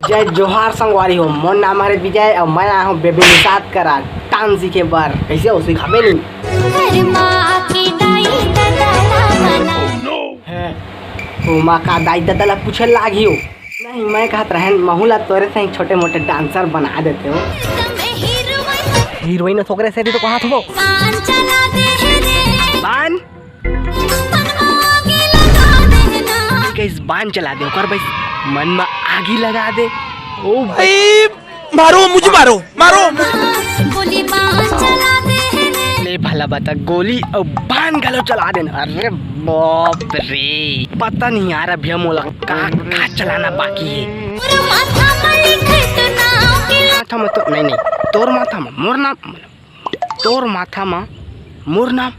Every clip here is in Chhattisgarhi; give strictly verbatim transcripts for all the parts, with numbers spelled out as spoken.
जय जोहार संगवारी हो, मोर नाम हरे विजय अउ मैं आए हूँ बेबे निषाद करा डांस सीखे बर। कैसे हो, सिखाबे नहीं? हैं? ओ माँ का दाई ददा ला पूछे लागी हो। नहीं, मैं कहत रहन महू ला तोरे से ही छोटे मोटे डांसर बना देते हो। हीरोइन हो तोकरे से तो कहा थो। बान? कइस बान चला दे ओकर बस मन में आगी लगा दे। ओ भाई, मारो मुझे, मारो, मारो। ले भला बता, गोली अउ बान घलो चला देन। अरे बाप रे, पता नहीं यार अभी मोला का का चलाना बाकी है। माथा में तो नहीं, नहीं, तोर माथा में मोर नाम, तोर माथा मा मोर नाम।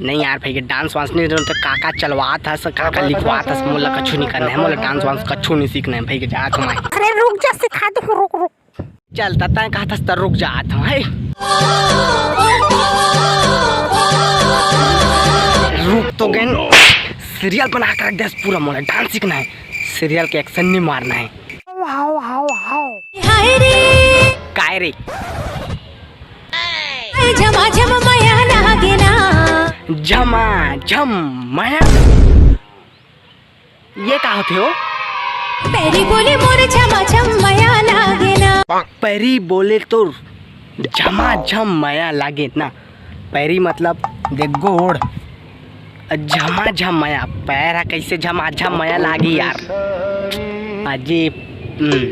नहीं यार भाई, के डांस वांस नहीं तो का का चलवात हस, का का लिखवात हस, मोला कछु नहीं करना है, मोला डांस वांस कछु नहीं सीखना है भाई, के जात हूँ मैं। अरे रुक जा, सिखा दो, रुक रुक। चल तता कहत हस त रुक जात हूँ, है। रुक तो गन, सीरियल बना के रख दे पूरा, मोला डांस सीखना है, सीरियल के एक्शन नहीं मारना है। हाओ हाओ हाओ। काय रे? झमा झम मया लागे ना। झमा झम मया, ये का होथे हो? पैरी बोले मोर झमा झम मया लागे ना। पैरी बोले तोर झमा झम मया लागे ना। पैरी मतलब देख गोड़, झमा झम मया, पैर ह कइसे झमा झम मया लागी यार। अजीब। हम्म।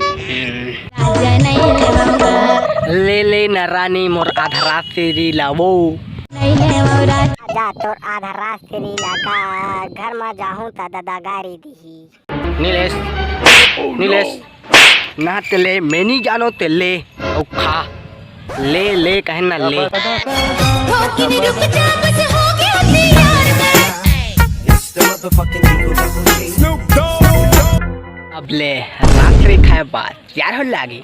ले ले न रानी मोर आधा रात से री लावो। जा तोर आधा रात से री लागा, घर मा जाहूं त ददा गारी दिही। नीलेश, नीलेश, ना ते ले, मैं नहीं जानो ते ले, अउ खा। ले, ले, कहे ना ले। अब ले, रात्रि खाए बाद, यार हो लागी।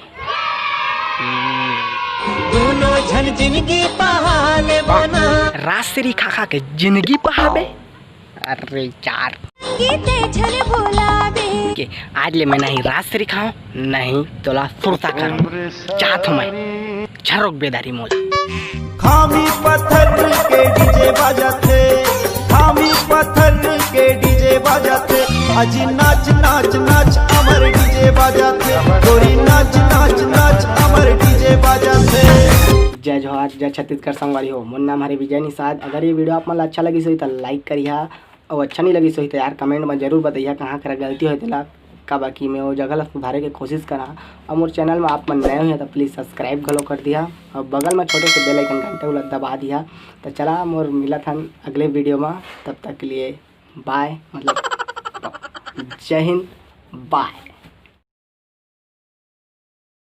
दोनों झन जिंदगी पहाले बना। रात्रि खा खा के जिंदगी पहाबे। अरे यार। के आज ले मैं नहीं रात्रि खाऊं, नहीं तोला सुरता करूं। चाहत हूं मैं झरोक बेदारी मोला। खामी पत्थर के डीजे बजाथे, खामी पत्थर के डीजे बजाथे। अजी नाच नाच नाच अमर डीजे बजाथे, गोरी नाच नाच नाच अमर डीजे बजाथे। जय जोहार, जय छत्तीसगढ़ संगवारी हो। मोर नाम हरे विजय निषाद। अगर ये वीडियो आप मन ला अच्छा लगिस होही त लाइक करिहा। अउ अच्छा नहीं लगिस होही त यार कमेंट में जरूर बताइहा कहाँ करा गलती होय तेला, काबर कि मैं वो जगह ला सुधारे के कोशिश करा। अउ मोर चैनल में आप मन नए होइहा त प्लीज सब्सक्राइब घलो कर दिहा अउ बगल में छोटे से बेल आइकन घंटा उला दबा दिहा। त चला मोर मिलत हन अगले वीडियो में, तब तक के लिए बाय, मतलब जय हिंद, बाय।